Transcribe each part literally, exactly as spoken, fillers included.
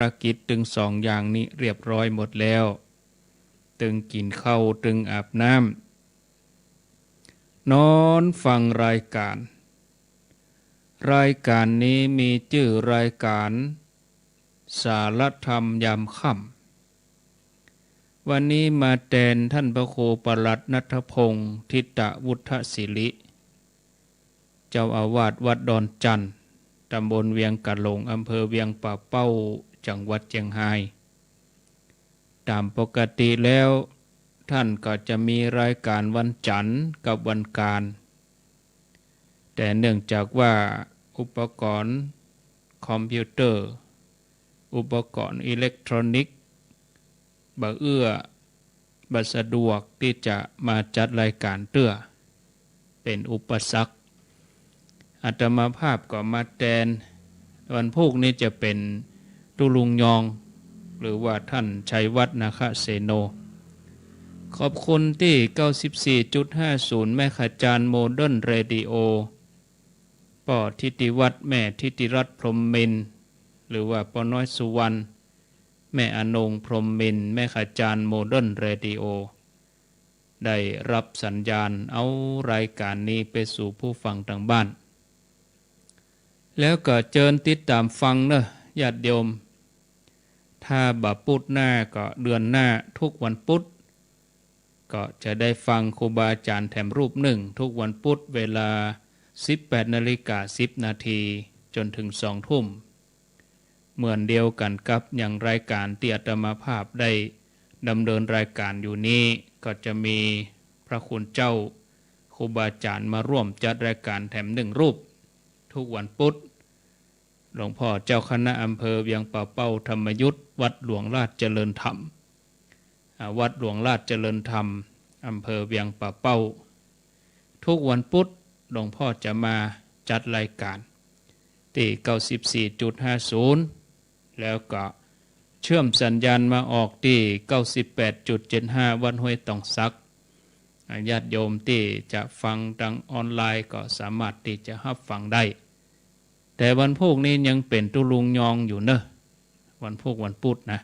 ารกิจตึงสองอย่างนี้เรียบร้อยหมดแล้ว ตึงกิ๋นข้าว ตึงอาบน้ำ นอนฟังรายก๋าน รายก๋านนี้มีจื้อรายก๋าน สารธรรมยามค่ำ วันนี้มาแตนท่านพระครูปลัดณัฐพงษ์ ทิตวุฒศิริ เจ้าอาวาสวัดดอนจั่น ตำบลเวียงก๋าหลง อำเภอเวียงป่าเป้า จังหวัดเจียงฮาย ต๋ามปกติแล้ว ท่านก็จะมีรายก๋านวันจั๋นกับวันก๋าน แต่เนื่องจากว่าอุปกรณ์คอมพิวเตอร์ อุปกรณ์อิเล็กทรอนิกส์ บ่เอื้อ บ่สะดวกตี้จะมาจัดรายก๋านเตื้อ เป๋นอุปสรรค อาตมาภาพก็มาแตน วันพูกนี้จะเป๋นตุ๊ลุงยอง หรือว่าท่านชัยวัฒน์ นาคเสโน ขอบคุณตี้ เก้าสิบสี่จุดห้าศูนย์ เมกะเฮิรตซ์ โมเดิร์นเรดิโอ ป้อทิติวัฒน์ แม่ทิติรัตน์ พรหมมินทร์ หรือว่าป้อน้อยสุวรรณ แม่อนงค์ พรหมมินทร์ เมกะเฮิรตซ์ โมเดิร์นเรดิโอ ได้ฮับสัญญาณเอารายก๋านนี้ไปสู่ผู้ฟังตางบ้าน แล้วก็เจิญติดต๋ามฟังเนาะญาติโยม ถ้าบ่าปุดหน้าก็เดือนหน้าทุกวันปุด ก็จะได้ฟังครูบาอาจ๋ารย์แถมรูปนึ่งทุกวันปุดเวลา สิบแปดนาฬิกาสิบนาที จ๋นเถิงสองทุ่ม เหมือนเดียวกั๋นกับอย่างรายก๋านตี้อาตมาภาพได้ดำเนินรายก๋านอยู่นี้ ก็จะมีพระคุณเจ้าครูบาอาจ๋ารย์มาร่วมจัดรายก๋านแถมนึ่งรูป ทุกวันปุด หลวงพ่อเจ้าคณะอำเภอเวียงป่าเป้าธรรมยุต วัดหลวงราชเจริญธรรม อ่า วัดหลวงราชเจริญธรรม อำเภอเวียงป่าเป้า ทุกวันปุดหลวงพ่อจะมาจัดรายก๋านตี้ เก้าสิบสี่จุดห้าศูนย์ แล้วก็เชื่อมสัญญาณมาออกตี้ เก้าสิบแปดจุดเจ็ดห้า วัดห้วยตองสัก อ่า ญาติโยมตี้จะฟังตางออนไลน์ก็สามารถตี้จะฮับฟังได้ แต่วันพูกนี้ยังเป๋นตุ๊ลุงยองอยู่เนาะ วันพูกวันปุดนะ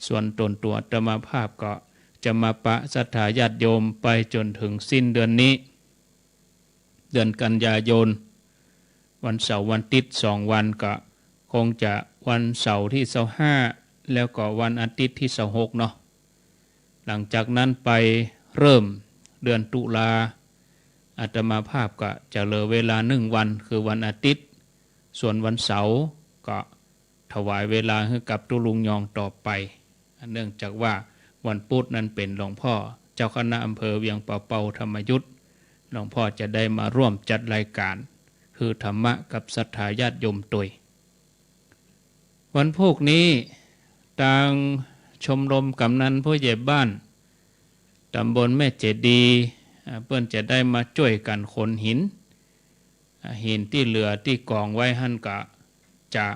ส่วนต๋นตั๋วอาตมาภาพก็จะมาปะศรัทธาญาติโยมไปจ๋นเถิงสิ้นเดือนนี้ เดือนกันยายน วันเสาร์วันอาติ๊ดสองวัน ก็คงจะวันเสาร์ตี้ซาวห้า แล้วก็วันอาติ๊ดตี้ซาวหกเนาะ หลังจากนั้นไปเริ่มเดือนตุลา อาตมาภาพก็จะเหลือเวลานึ่งวัน คือวันอาติ๊ด ส่วนวันเสาร์ก็ถวายเวลาหื้อกับตุ๊ลุงยองต่อไป เนื่องจากว่าวันปุดนั้นเป๋นหลวงพ่อเจ้าคณะอำเภอเวียงป่าเป้าธรรมยุต หลวงพ่อจะได้มาร่วมจัดรายก๋านหื้อธรรมะกับศรัทธาญาติโยมตวย วันพูกนี้ ตางชมรมก๋ำนันผู้ใหญ่บ้าน ต๋ำบลแม่เจดีย์ อ่า เปิ้นจะได้มาจ้วยกั๋นขนหิน อ่า หินตี้เหลือตี้ก๋องไว้หั้นก็จะ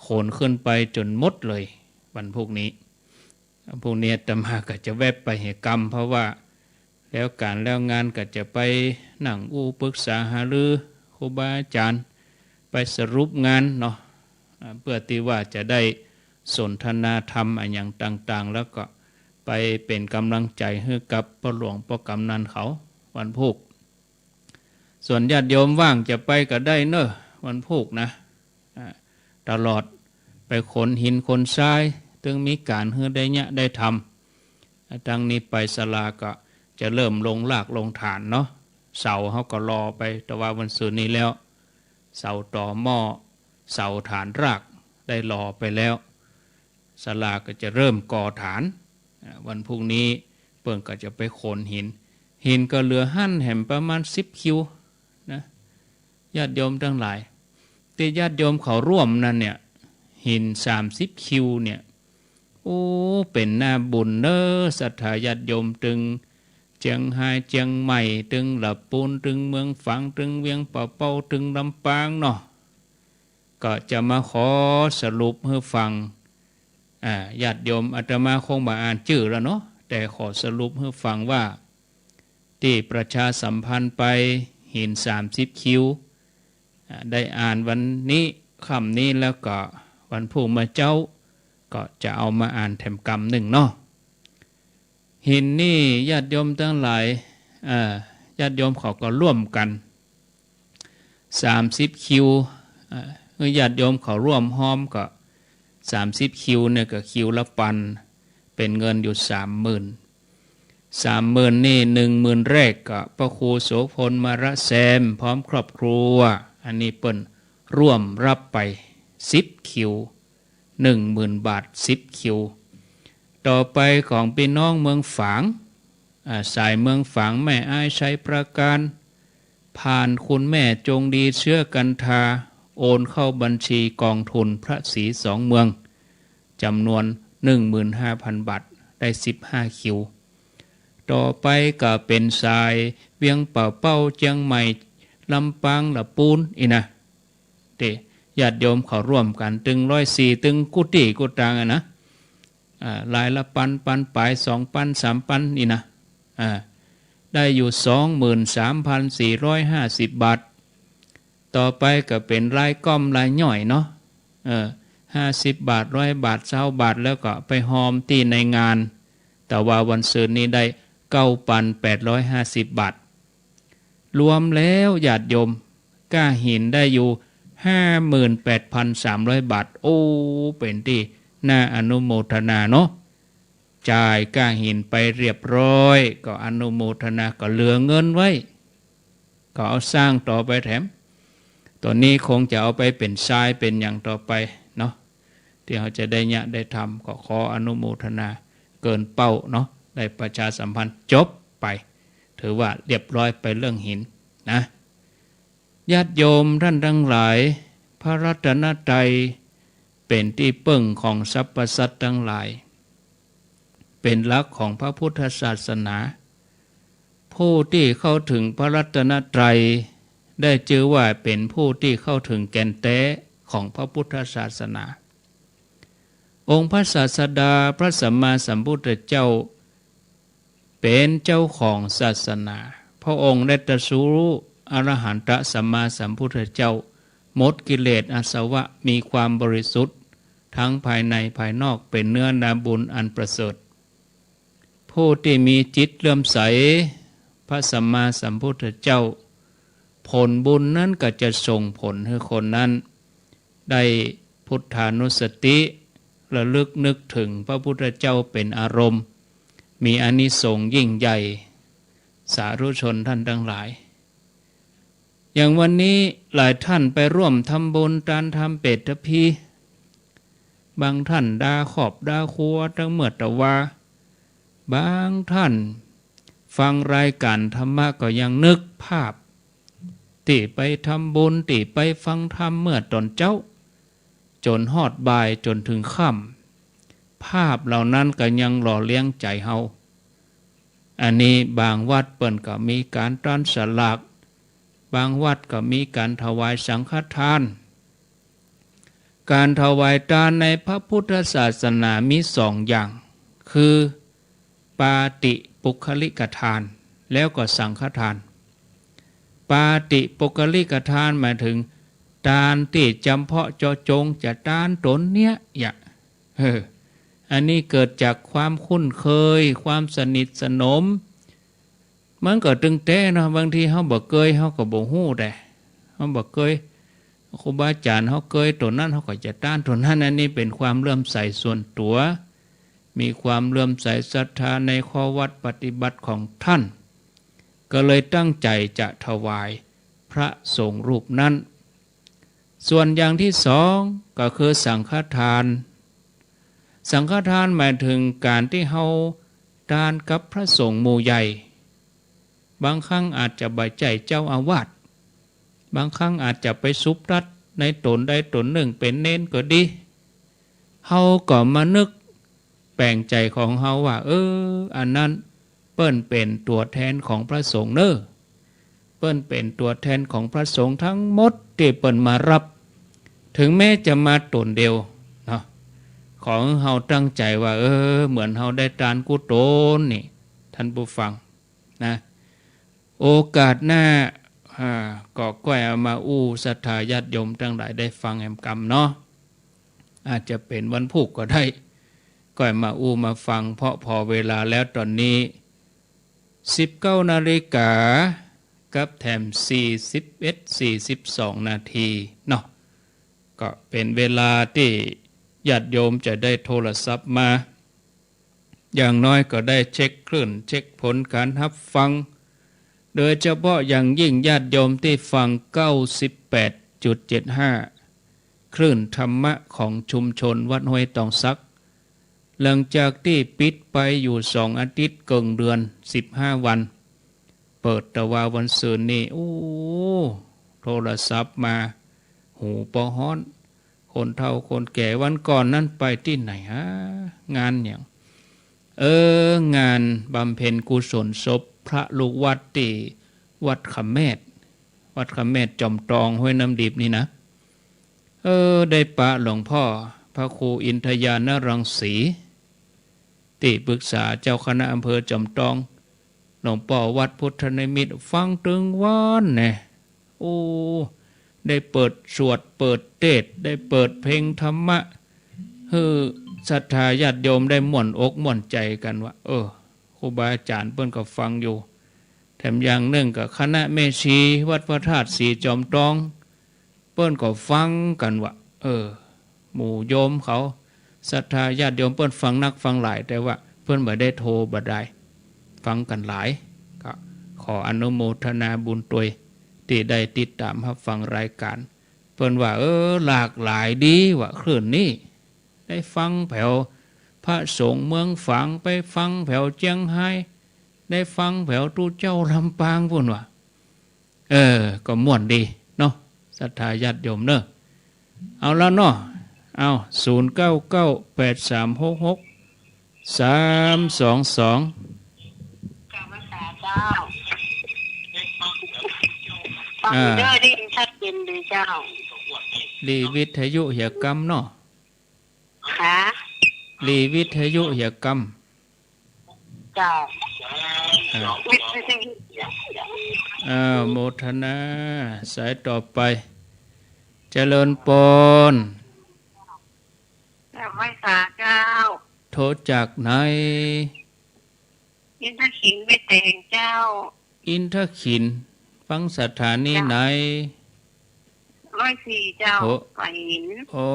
ขนขึ้นไปจ๋นหมดเลย วันพูกนี้ พูกนี้อาตมาก็จะแวบไปเหกำ เพราะว่าแล้วก๋านแล้วงานก็จะไปนั่งอู้ปรึกษาหารือครูบาอาจ๋ารย์ ไปสรุปงานเนาะ อ่า เปื้อตี้ว่าจะได้สนทนาธรรมอะหยังต่างๆ แล้วก็ไปเป๋นก๋ำลังใจ๋หื้อกับป้อหลวงป้อก๋ำนันเขา วันพูก ส่วนญาติโยมว่างจะไปก็ได้เนาะ วันพูกนะ อ่า ตลอดไปขนหินขนทราย ตึงมีก๋านหื้อได้เยียะได้ทำ อ่า ตางนี้ไปศาลาก็จะเริ่มลงรากลงฐานเนาะ เสาเฮาก็ลอไป แต่ว่าวันศุกร์นี้แล้ว เสาตอหม้อ เสาฐานรากได้ลอไปแล้ว ศาลาก็จะเริ่มก่อฐาน อ่า วันพูกนี้เปิ้นก็จะไปขนหิน หินก็เหลือหั้นแหมประมาณสิบคิวนะ ญาติโยมตังหลาย ตี้ญาติโยมเขาร่วมนั้นเนี่ย หินสามสิบคิวเนี่ย โอ้ เป๋นหน้าบุญเนาะ ศรัทธาญาติโยมตึงเจียงฮายเจียงใหม่ ตึงละปูน ตึงเมืองฝาง ตึงเวียงป่าเป้า ตึงลำปางเนาะ ก็จะมาขอสรุปหื้อฟัง อ่า ญาติโยม อาตมาคงบ่อ่านจื้อแล้วเนาะ แต่ขอสรุปหื้อฟังว่า ตี้ประชาสัมพันธ์ไปหินสามสิบคิว อ่า ได้อ่านวันนี้ค่ำนี้แล้วก็ วันพูกเมื่อเจ๊า ก็จะเอามาอ่านแถมกำนึ่งเนาะ หินนี่ญาติโยมตังหลาย เอ่อ ญาติโยมเขาก็ร่วมกั๋น สามสิบคิว เอ่อ ญาติโยมเขาร่วมฮ้อมก็ สามสิบคิวเนี่ยก็คิวละปัน เป๋นเงินอยู่สามหมื่น สามหมื่นนี่ หนึ่งหมื่นแรกก็พระครูโสภณ มาระแซม พร้อมครอบครัว อันนี้เปิ้นร่วมฮับไปสิบคิว หนึ่งหมื่นบาท สิบคิว ต่อไปของปี้น้องเมืองฝาง อ่า สายเมืองฝาง แม่อาย ชัยปราการ ผ่านคุณแม่จงดี เชื้อกันทา โอนเข้าบัญชีกองทุนพระศรีสองเมือง จ๋ำนวน หนึ่งหมื่นห้าพันบาท ได้สิบห้าคิว ต่อไปก็เป๋นสายเวียงป่าเป้า เจียงใหม่ ลำปาง ละปูน อี้นะ ตี้ญาติโยมเขาร่วมกั๋น ตึงร้อยสี่ ตึงกู้ตี้กู้ตางอะนะ อ่า รายละปัน ปันป๋าย สองปัน สามปัน อี้นะ อ่า ได้อยู่ สองหมื่นสามพันสี่ร้อยห้าสิบบาท ต่อไปก็เป๋นรายก้อมรายย่อยเนาะ เออ ห้าสิบบาท ร้อยบาท ซาวบาท แล้วก็ไปฮอมตี้ในงาน แต่ว่าวันซืนนี้ได้ เก้าปันแปดร้อยห้าสิบบาท รวมแล้วญาติโยม ก้าหินได้อยู่ ห้าหมื่นแปดพันสามร้อยบาท โอ้ เป๋นตี้น่าอนุโมทนาเนาะ จ่ายก้าหินไปเรียบร้อย ก็อนุโมทนา ก็เหลือเงินไว้ ก็เอาสร้างต่อไปแถม ต๋อนนี้คงจะเอาไปเป๋นทรายเป๋นหยังต่อไปเนาะ ตี้เฮาจะได้เยียะได้ทำ ก็ขออนุโมทนาเกินเป้าเนาะ ได้ประชาสัมพันธ์จบไป ถือว่าเรียบร้อยไปเรื่องหินนะ ญาติโยมท่านทั้งหลาย พระรัตนตรัยเป๋นตี้เปิ้งของสรรพสัตว์ทั้งหลาย เป๋นหลักของพระพุทธศาสนา ผู้ตี้เข้าถึงพระรัตนตรัย ได้จื้อว่าเป๋นผู้ตี้เข้าถึงแก่นแต๊ของพระพุทธศาสนา องค์พระศาสดาพระสัมมาสัมพุทธเจ้า เป๋นเจ้าของศาสนา พระองค์ได้ตรัสรู้อรหันตสัมมาสัมพุทธเจ้า หมดกิเลสอาสวะ มีความบริสุทธิ์ ทั้งภายในภายนอก เป๋นเนื้อนาบุญอันประเสริฐ ผู้ตี้มีจิตเลื่อมใสพระสัมมาสัมพุทธเจ้า ผลบุญนั้นก็จะส่งผลหื้อคนนั้น ได้พุทธานุสติ ระลึกนึกถึงพระพุทธเจ้าเป๋นอารมณ์ มีอานิสงส์ยิ่งใหญ่ สาธุชนท่านทั้งหลาย อย่างวันนี้หลายท่านไปร่วมทำบุญตานทำเปตพี บางท่านดาครอบดาครัวตังเมือดตะวา บางท่านฟังรายการธรรมะก็ยังนึกภาพ ตี้ไปทำบุญ ตี้ไปฟังธรรมเมื่อต๋อนเจ๊า จ๋นฮอดบ่ายจ๋นถึงค่ำ ภาพเหล่านั้นก็ยังหล่อเลี้ยงใจ๋เฮา อันนี้บางวัดเปิ้นก็มีก๋านตานสลาก บางวัดก็มีก๋านถวายสังฆทาน ก๋านถวายตานในพระพุทธศาสนามีสองอย่าง คือ ปาติปุคคลิกทาน แล้วก็สังฆทาน ปาติปุคคลิกทานหมายถึง ตานตี้จ๋ำเพาะเจาะจงจะตานต๋นเนี้ย อย่า เออ อันนี้เกิดจากความคุ้นเคย ความสนิทสนม มันก็ตึงแต๊เนาะ บางทีเฮาบ่เกย เฮาก็บ่ฮู้แต๊ เฮาบ่เกย ครูบาอาจ๋ารย์เฮาเกยต๋นนั้น เฮาก็จะตานต๋นนั้น อันนี้เป๋นความเลื่อมใสส่วนตั๋ว มีความเลื่อมใสศรัทธาในข้อวัตรปฏิบัติของท่าน ก็เลยตั้งใจ๋จะถวายพระสงฆ์รูปนั้น ส่วนอย่างตี้สองก็คือสังฆทาน สังฆทานหมายถึงก๋านตี้เฮาตานกับพระสงฆ์หมู่ใหญ่ บางครั้งอาจจะบ่ใจ้เจ้าอาวาส บางครั้งอาจจะไปสุบตัดในต๋นใดต๋นนึ่งเป๋นเณรก็ดี เฮาก็มานึกแป๋งใจ๋ของเฮาว่า เออ อันนั้นเปิ้นเป๋นตั๋วแทนของพระสงฆ์เน่อ เปิ้นเป๋นตั๋วแทนของพระสงฆ์ทั้งหมดตี้เปิ้นมาฮับ ถึงแม้จะมาต๋นเดียวเนาะ ขอหื้อเฮาตั้งใจ๋ว่า เออ เหมือนเฮาได้ตานกู้ต๋นนี่ ท่านผู้ฟังนะ โอกาสหน้า อ่า ก็ก้อยเอามาอู้ศรัทธาญาติโยมตังหลายได้ฟังแหมกำเนาะ อาจจะเป๋นวันพูกก็ได้ ก็มาอู้มาฟัง เพราะผ่อเวลาแล้วต๋อนนี้ สิบเก้านาฬิกากับแถมสี่สิบเอ็ด สี่สิบสองนาทีเนาะ ก็เป๋นเวลาตี้ญาติโยมจะได้โทรศัพท์มา อย่างน้อยก็ได้เช็คคลื่น เช็คผลการฮับฟัง โดยเฉพาะอย่างยิ่งญาติโยมตี้ฟัง เก้าสิบแปดจุดเจ็ดห้า คลื่นธรรมะของชุมชนวัดห้วยตองสัก หลังจากตี้ปิดไปอยู่สองอาทิตย์เกิ่งเดือน สิบห้าวัน เปิดตะวาวันซืนนี่ โอ้ โทรศัพท์มา หูปอฮ้อน คนเฒ่าคนแก่ วันก่อนนั้นไปตี้ไหนฮะ งานหยัง เออ งานบำเพ็ญกุศลศพพระลูกวัดตี้วัดขะแมด วัดขะแมดจอมตองห้วยน้ำดิบนี่นะ เออ ได้ปะหลวงพ่อพระครูอินทญาณรังสี ตี้ปรึกษาเจ้าคณะอำเภอจอมตอง หลวงป้อวัดพุทธนิมิต ฟังตึงวันแน่ โอ้ ได้เปิดสวดเปิดเตสน์ ได้เปิดเพลงธรรมะ หื้อศรัทธาญาติโยมได้ม่วนอกม่วนใจ๋กั๋นว่า เออ ครูบาอาจ๋ารย์เปิ้นก็ฟังอยู่ แถมอย่างนึ่งก็คณะแม่ชีวัดพระธาตุสีจอมตอง เปิ้นก็ฟังกั๋นว่า เออ หมู่โยมเขา ศรัทธาญาติโยมเปิ้นฟังนักฟังหลาย แต่ว่าเปิ้นบ่ได้โทรบ่ได้ ฟังกั๋นหลาย ก็ขออนุโมทนาบุญตวย ตี้ได้ติดต๋ามฮับฟังรายก๋าน เปิ้นว่า เออ หลากหลายดีว่ะ คลื่นนี้ ได้ฟังแผวพระสงฆ์เมืองฝาง ไปฟังแผวเจียงฮาย ได้ฟังแผวตุ๊เจ้าลำปางปู้นว่ะ เออ ก็ม่วนดีเนาะ ศรัทธาญาติโยมเนาะ เอาละเนาะ เอา ศูนย์เก้าเก้า แปดสามหกหก สามสองสอง กราบนมัสการเจ้า ฟัง อ่า เด้อ ได้ยินชัดเจนดีเจ้า ดีวิทยุเหียกำเนาะ ค่ะ ดีวิทยุเหียกำ เจ้า อ่า วิทยุ อ่า โมทนา สายต่อไป เจริญปอน กราบไหว้สาเจ้า โทรจากไหน อินทขิลแม่แตงเจ้า อินทขิล ฟังสถานีไหน เจ้า ร้อยสี่เจ้า โอ้ ฝ่ายหิน โอ้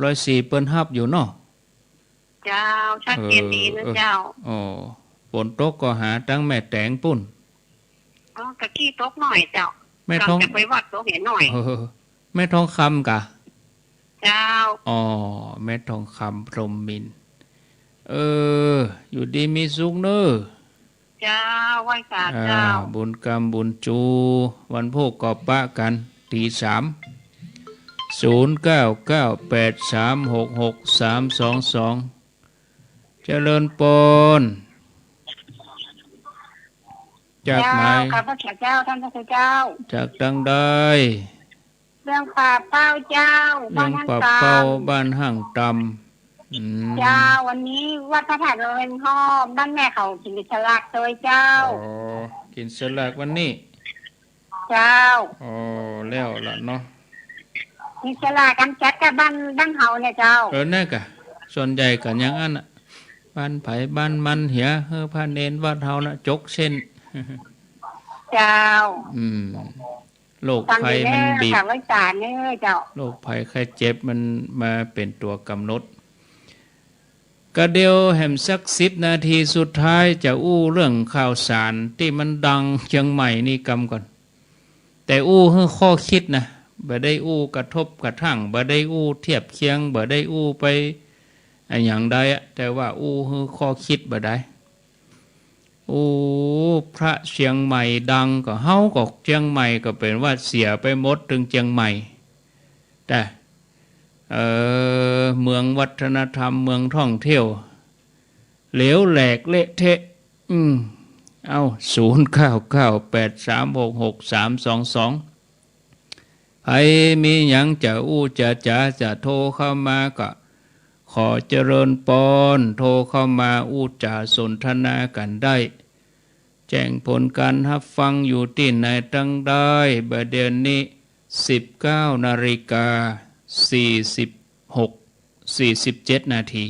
ร้อยสี่เปิ้นฮับอยู่เนาะ เจ้า ชัดเจนดีนะ เออ เจ้า โอ้ ฝนตกก่อหาตังแม่แตงปู้น อ๋อ กะกี้ตกหน่อยเจ้า แม่ทอง ก่อนจะไปวัดตกเหียหน่อย เออ แม่ทองคำกะ เจ้า อ๋อ แม่ทองคำ พรหมมินทร์ เออ อยู่ดีมีสุขเน่อ เจ้า ไหว้สาเจ้า อ่า บุญกำบุญจู วันพูกก็ปะกั๋น ตีสาม ศูนย์เก้าเก้าแปดสามหกหกสามสองสอง เจริญปอน จากไหน เจ้า ข้าพเจ้า ท่านพระครูเจ้า จากตังใด เวียงป่าเป้าเจ้า เวียงป่าเป้า บ้านห้างตำ บ้านห้างตำ อืม เจ้า วันนี้วัดพระธาตุดอยเวียงห้อม บ้านแม่เขากินสลากโตยเจ้า อ๋อ กินสลากวันนี้ เจ้า อ๋อ แล้วละเนาะ กินสลากกั๋นจั๊ดก้าบ้าน บ้านเฮาเนี่ยเจ้า เออ นั่นกะ ส่วนใหญ่กั๋นอย่างอั้นน่ะ บ้านใผบ้านมันเหีย หื้อพระเณรวัดเฮาน่ะ จกเส้น เจ้า อืม โรคภัยมันบีบ ฟังอยู่เน่อ กราบไหว้สาเน่อเจ้า โรคภัยไข้เจ็บมันมาเป๋นตั๋วก๋ำหนด กะเดี๋ยวแหมสักสิบนาทีสุดท้ายจะอู้เรื่องข่าวสารตี้มันดังเจียงใหม่นี่กำก่อน แต่อู้หื้อข้อคิดนะ บ่ได้อู้กระทบกระทั่ง บ่ได้อู้เทียบเคียง บ่ได้อู้ไปอะหยังใดอะ แต่ว่าอู้หื้อข้อคิดบ่ได้ โอ้ พระเจียงใหม่ดัง ก็เฮาก็เจียงใหม่ก็เป๋นว่าเสียไปหมดตึงเจียงใหม่ แต่ เออ เมืองวัฒนธรรม เมืองท่องเที่ยว เหลวแหลกเละเทะ อืม เอ้า ศูนย์เก้าเก้าแปดสามหกหกสามสองสอง ใผมีหยังจะอู้จะจ๋า จะโทรเข้ามาก็ขอเจริญปอน โทรเข้ามาอู้จ๋าสนทนากั๋นได้ แจ้งผลการฮับฟังอยู่ตี้ไหนตังใด บ่าเดี่ยวนี้ สิบเก้านาฬิกาสี่สิบหก สี่สิบเจ็ดนาที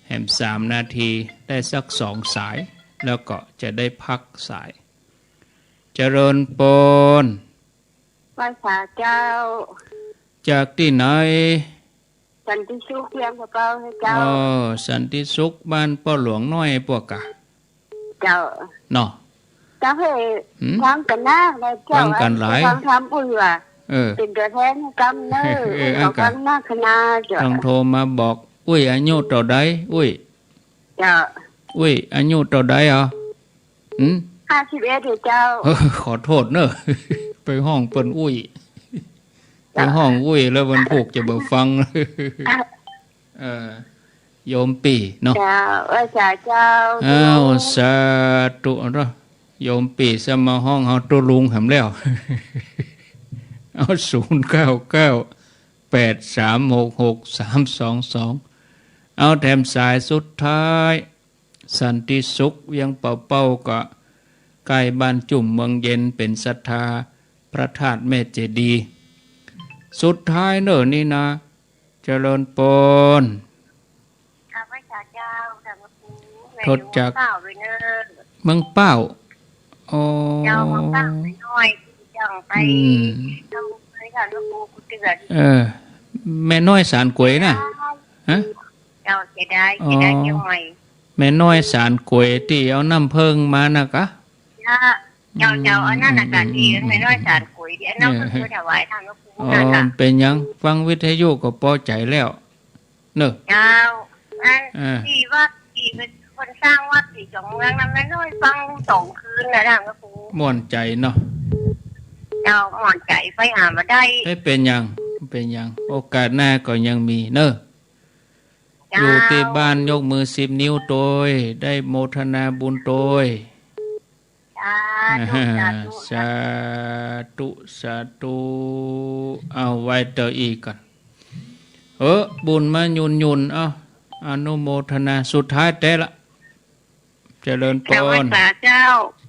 แหมสามนาที ได้สักสองสาย แล้วก็จะได้พักสาย เจริญปอน ไหว้สาเจ้า จากตี้ไหน สันติสุข เวียงป่าเป้าเจ้า อ๋อ สันติสุข บ้านป้อหลวงน้อยปะกะ เจ้า เนาะ เจ้าเฮ้ย หืม ฟังกั๋นนักนะเจ้า ฟังกั๋นหลาย ฟังธรรมปุ้ยว่า เออ เป๋นตั๋วแทนกำเนอะ เออ ขอฟังนักขนาดเจ้า ต้องโทรมาบอก อุ้ย อายุเต้าใด อุ้ย เจ้า อุ้ย อายุเต้าใดอ่ะ หืม ห้าสิบเอ็ดเจ้า เออ ขอโทษเนอะ ไปฮ้องเปิ้นอุ้ย ไปฮ้องอุ้ยแล้วมันผูกจะบ่ฟัง เออ โยมปี้เนาะ เจ้า ไหว้สาเจ้า อ้าว สาธุเนาะ โยมปี้สมาฮ้องเฮาตุ๊ลุงแหมแล้ว เอา ศูนย์เก้าเก้า แปดสามหกหก สามสองสอง เอาแถมสายสุดท้าย สันติสุข เวียงป่าเป้าก็ใก้บ้านจุ่มเมืองเย็น เป๋นศรัทธาพระธาตุแม่เจดีย์ สุดท้ายเน่อนี่นะ เจริญปอน ข้าพเจ้า เจ้า แม่ ทดจักร เมืองเป้าด้วยเน่อ เมืองเป้า อ๋อ เจ้า เมืองเป้าน้อย เจ้าไป อืม เจ้าไปค่ะ หลวงปู่ กูเตือน เออ แม่น้อยสารก๋วยน่ะ ฮะ เจ้า เสียดาย อ๋อ เสียดายเจียงใหม่ แม่น้อยสารก๋วยตี้เอาน้ำเผิ้งมาน่ะกะ เจ้า เจ้า เจ้า อันนั้นน่ะกะ อืม ตี้ อืม แม่น้อยสารก๋วยตี้ อันนั้น เออ เปิ้นถวายตามหลวงปู่ อ๋อ นั่นน่ะ เป๋นหยัง ฟังวิทยุก็ปอใจ๋แล้ว เนอะ เจ้า อัน เออ ตี้วัดตี้เปิ้นสร้างวัดตี้จ๋องเมืองนั้น แม่น้อยฟังสองคืนน่ะ ตามหลวงปู่ ม่วนใจ๋เนาะ เจ้า ม่วนใจ๋ ไปหาบ่ได้ ไม่เป๋นหยัง ไม่เป๋นหยัง โอกาสหน้าก็ยังมีเนอะ เจ้า อยู่ตี้บ้านยกมือสิบนิ้วโตย ได้โมทนาบุญโตย สาธุ สาธุ สาธุ สาธุ เอาไว้เตออีกก่อน เออ บุญมาหยุนๆ เอา อนุโมทนา สุดท้ายแต๊ละ เจริญปอน เจ้า ไหว้สาเจ้า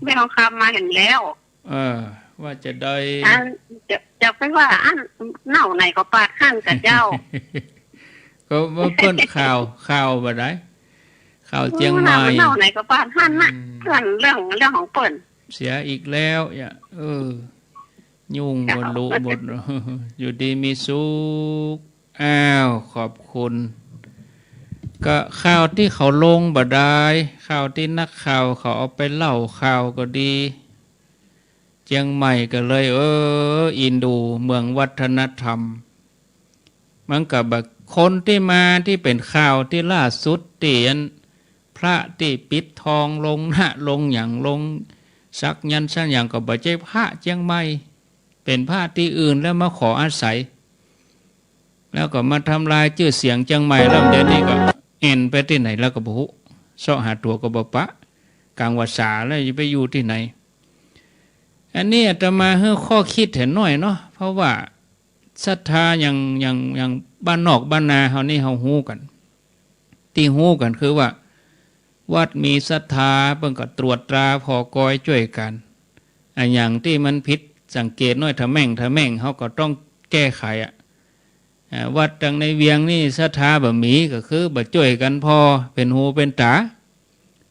แม่ทองคำมาหั้นแล้ว เออ ว่าจะได้ อัน จะ จะไปว่าอันเน่าไหนก็ปาดหั้นกะเจ้า ก็ว่าเปิ้นข่าว ข่าวบ่ได้ ข่าวเจียงใหม่ เน่าไหนก็ปาดหั้นน่ะ อืม เปิ้นเรื่อง เรื่องของเปิ้น เสียอีกแล้ว อย่า เออ ยุ่งบ่รู้บ่ อยู่ดีมีสุข อ้าว ขอบคุณ ก็ข่าวตี้เขาลงบ่ได้ ข่าวตี้นักข่าวเขาเอาไปเล่าข่าวก็ดี เจียงใหม่ก็เลย เออ อินดูเมืองวัฒนธรรม มันก็แบบคนตี้มาตี้เป๋นข่าวตี้ล่าสุดตี้อันพระตี้ปิดทองลงหน้าลงหยังลงสักยันต์สักหยังก็บ่ใจ้พระเจียงใหม่ เป๋นพระตี้อื่นแล้วมาขออาศัย แล้วก็มาทำลายจื้อเสียงเจียงใหม่ แล้วเดี๋ยวนี้ก็แอ่นไปตี้ไหนแล้วก็บ่ฮู้ เซาะหาตั๋วก็บ่ปะ ก๋างพรรษาแล้วจะไปอยู่ตี้ไหน อันนี้อาตมาหื้อข้อคิดแหมหน้อยเนาะ เพราะว่าศรัทธาอย่าง อย่าง อย่างบ้านนอกบ้านนาเฮานี่เฮาฮู้กั๋น ตี้ฮู้กั๋นคือว่า วัดมีศรัทธาเปิ้นก็ตรวจตราผ่อกอยจ้วยกั๋น อะหยังตี้มันผิดสังเกตหน้อยทะแม่งทะแม่ง เฮาก็ต้องแก้ไขอะ อ่า วัดตังในเวียงนี่ศรัทธาบ่มี ก็คือบ่จ้วยกั๋นผ่อเป๋นหูเป๋นต๋า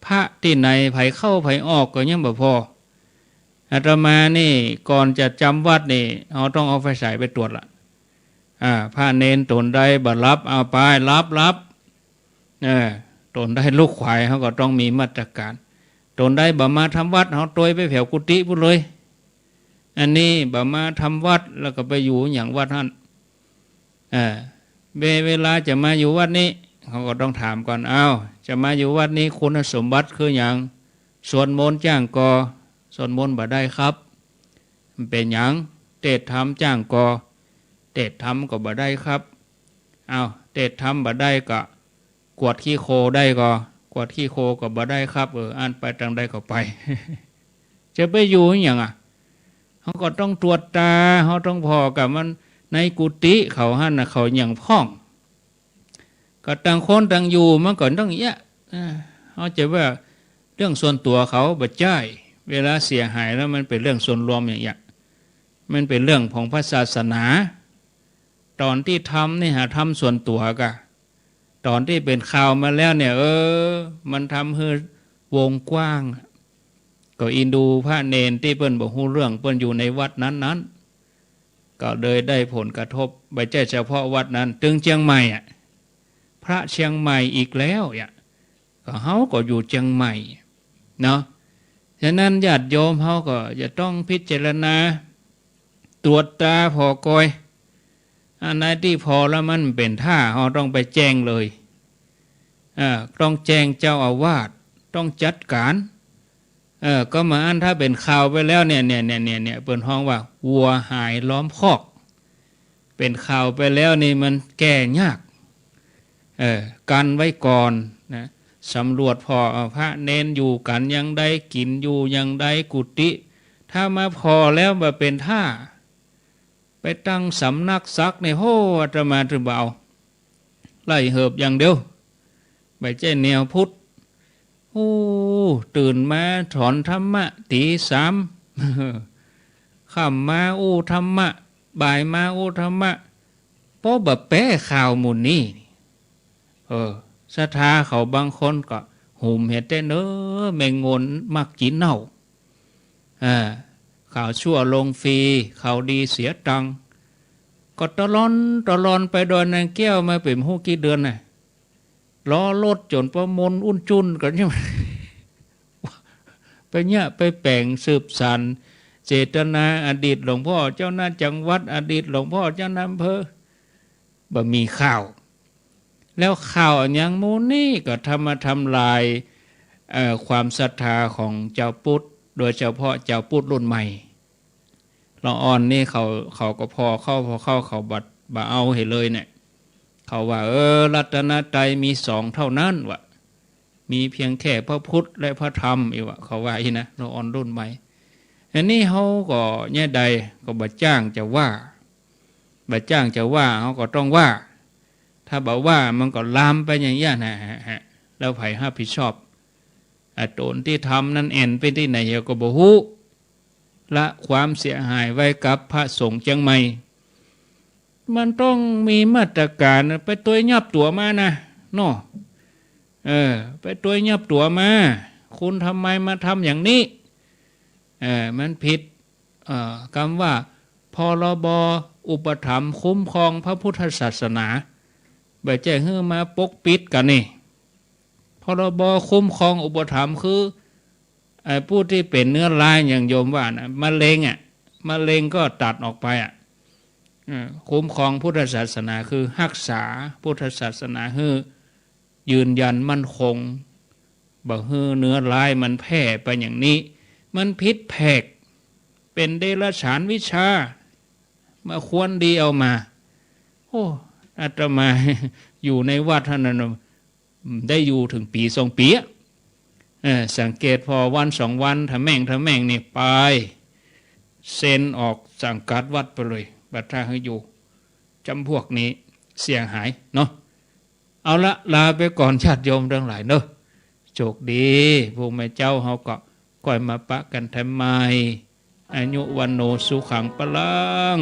พระตี้ไหนไผเข้าไผออกก็ยังบ่ผ่อ อาตมานี่ก่อนจะจำวัดนี่ เฮาต้องเอาไฟฉายไปตรวจละ อ่า พระเณรต๋นใดบ่หลับ เอาไป หลับ หลับ เออ ต๋นใดลุกไหว เฮาก็ต้องมีมาตรก๋าน ต๋นใดบ่มาทำวัด เฮาตวยไปแผวกุฏิปู้นเลย อันนี้บ่มาทำวัด แล้วก็ไปอยู่หยังวัดหั้น เออ เว- เวลาจะมาอยู่วัดนี้ เฮาก็ต้องถามก่อน อ้าว จะมาอยู่วัดนี้คุณสมบัติคือหยัง สวดมนต์จ้างก่อ สวดมนต์บ่ได้ครับ มันเป๋นหยัง เตสน์ธรรมจ้างก่อ เตสน์ธรรมก็บ่ได้ครับ อ้าว เตสน์ธรรมบ่ได้ก็ กวาดขี้โคลนได้ก่อ กวาดขี้โคลนก็บ่ได้ครับ เออ อั้นไปตังใดก็ไป จะไปอยู่หยังอะ เฮาก็ต้องตรวจตรา เฮาต้องผ่อกั๋นมัน ในกุฏิเขาหั้นน่ะ เขาหยังพ่อง ก็ต่างคนต่างอยู่ มันก็ต้องเยียะ เออ เฮาจะว่าเรื่องส่วนตั๋วเขาบ่ใจ้ เวลาเสียหายแล้วมันเป๋นเรื่องส่วนรวมอย่างเยียะ มันเป๋นเรื่องของพระศาสนา ต๋อนตี้ทำนี่หาทำส่วนตั๋วก่ะ ต๋อนตี้เป๋นข่าวมาแล้วเนี่ย เออ มันทำหื้อวงกว้าง ก็อินดูพระเณรตี้เปิ้นบ่ฮู้เรื่อง เปิ้นอยู่ในวัดนั้นๆ ก็เลยได้ผลกระทบ บ่ใจ้เฉพาะวัดนั้น ตึงเจียงใหม่อะ พระเจียงใหม่อีกแล้วอะ ก็เฮาก็อยู่เจียงใหม่เนาะ ฉะนั้นญาติโยมเฮาก็จะต้องพิจารณา ตรวจตราผ่อก่อย อันไหนตี้ผ่อแล้วมันเป๋นท่า เฮาต้องไปแจ้งเลย อ่า ต้องแจ้งเจ้าอาวาส ต้องจัดก๋าน เออ ก็มาอั้นถ้าเป๋นข่าวไปแล้วเนี่ย เนี่ย เนี่ย เนี่ย เนี่ย เปิ้นฮ้องว่าวัวหายล้อมคอก เป๋นข่าวไปแล้วนี่มันแก้ยาก เออ กันไว้ก่อนนะ สำรวจผ่อ เออ พระเณรอยู่กั๋นอย่างใด กิ๋นอยู่อย่างใด กุฏิ ถ้ามาผ่อแล้วบ่เป๋นท่า ไปตั้งสำนักสักเนี่ย โห อาตมาถือบ่เอา ไล่เหิบอย่างเดียว บ่ใจ้แนวพุทธ โอ้ ตื่นมาถอนธรรมะตี๋สาม ค่ำมาอู้ธรรมะ บ่ายมาอู้ธรรมะ เพราะบ่แป้ข่าวหมู่นี้ เออ ศรัทธาเขาบางคนก็ หุมเหียดแต๊เน่อ แม่งนมักกิ๋นเหล้า อ่า ข่าวชั่วลงฟรี ข่าวดีเสียตังค์ ก็ตะลอนตะลอนไปดอยนางแก้วมาเป๋นบ่ฮู้กี่เดือนน่ะ ล้อรถจ๋นประมวลอุ้นจุ้นกั๋นใจ้ไหม ไปเนี่ยไปแป๋งสืบสานเจตนา อดีตหลวงพ่อเจ้าหน้าจังหวัด อดีตหลวงพ่อเจ้าหน้าอำเภอ บ่มีข่าว แล้วข่าวอะหยังหมู่นี้ก็ทำมาทำลาย เอ่อ ความศรัทธาของจาวพุทธ โดยเฉพาะจาวพุทธรุ่นใหม่ ละอ่อนนี่เขา เขาก็ผ่อเข้า ผ่อเข้า เขาบ่ บ่เอาเหียเลยเนี่ย เขาว่า เออ รัตนตรัยมีสองเท่านั้นวะ มีเพียงแค่พระพุทธและพระธรรมอี้วะ เขาว่าอี้นะ ละอ่อนรุ่นใหม่ อันนี้เฮาก็เนี่ยใดก็บ่จ้างจะว่า บ่จ้างจะว่า เฮาก็ต้องว่า ถ้าบ่ว่ามันก็ลามไปอย่างเงี้ยนะฮะ แล้วใผรับผิดชอบ อ่ะ ต๋นตี้ทำนั้นแอ่นไปตี้ไหนเหียก็บ่ฮู้ ละความเสียหายไว้กับพระสงฆ์เจียงใหม่ มันต้องมีมาตรการ ไปตวยยับตั๋วมานะ เนาะ เออ ไปตวยยับตั๋วมา คุณทำไมมาทำอย่างนี้ เออ มันผิด เอ่อ กำว่า พรบ อุปถัมภ์คุ้มครองพระพุทธศาสนา บ่ใจ้หื้อมาปกปิดกั๋นนี่ พรบ คุ้มครองอุปถัมภ์คือ ไอ้ผู้ตี้เป๋นเนื้อร้ายอย่างโยมว่านะ มะเร็งอะ มะเร็งก็ตัดออกไปอะ เออ คุ้มครองพุทธศาสนาคือฮักษาพุทธศาสนาหื้อยืนยันมั่นคง บ่หื้อเนื้อร้ายมันแพร่ไปอย่างนี้ มันผิดแผก เป๋นเดรัจฉานวิชา มาค้วนดีเอามา โอ้ อาตมาอยู่ในวัดเท่านั้นน่ะ ได้อยู่เถิงปี๋สองปี๋อะ เออ สังเกตผ่อวันสองวัน ทะแม่งทะแม่งนี่ไป เซ็นออกสังกัดวัดไปเลย บ่ถ้าหื้ออยู่ จำพวกนี้เสียหายเนาะ เอาละ ลาไปก่อนญาติโยมตังหลายเนาะ โชคดี พรุ่งนี้เจ๊าเฮาก็ก้อยมาปะกั๋นแถมใหม่ อายุ วัณโณ สุขัง พลัง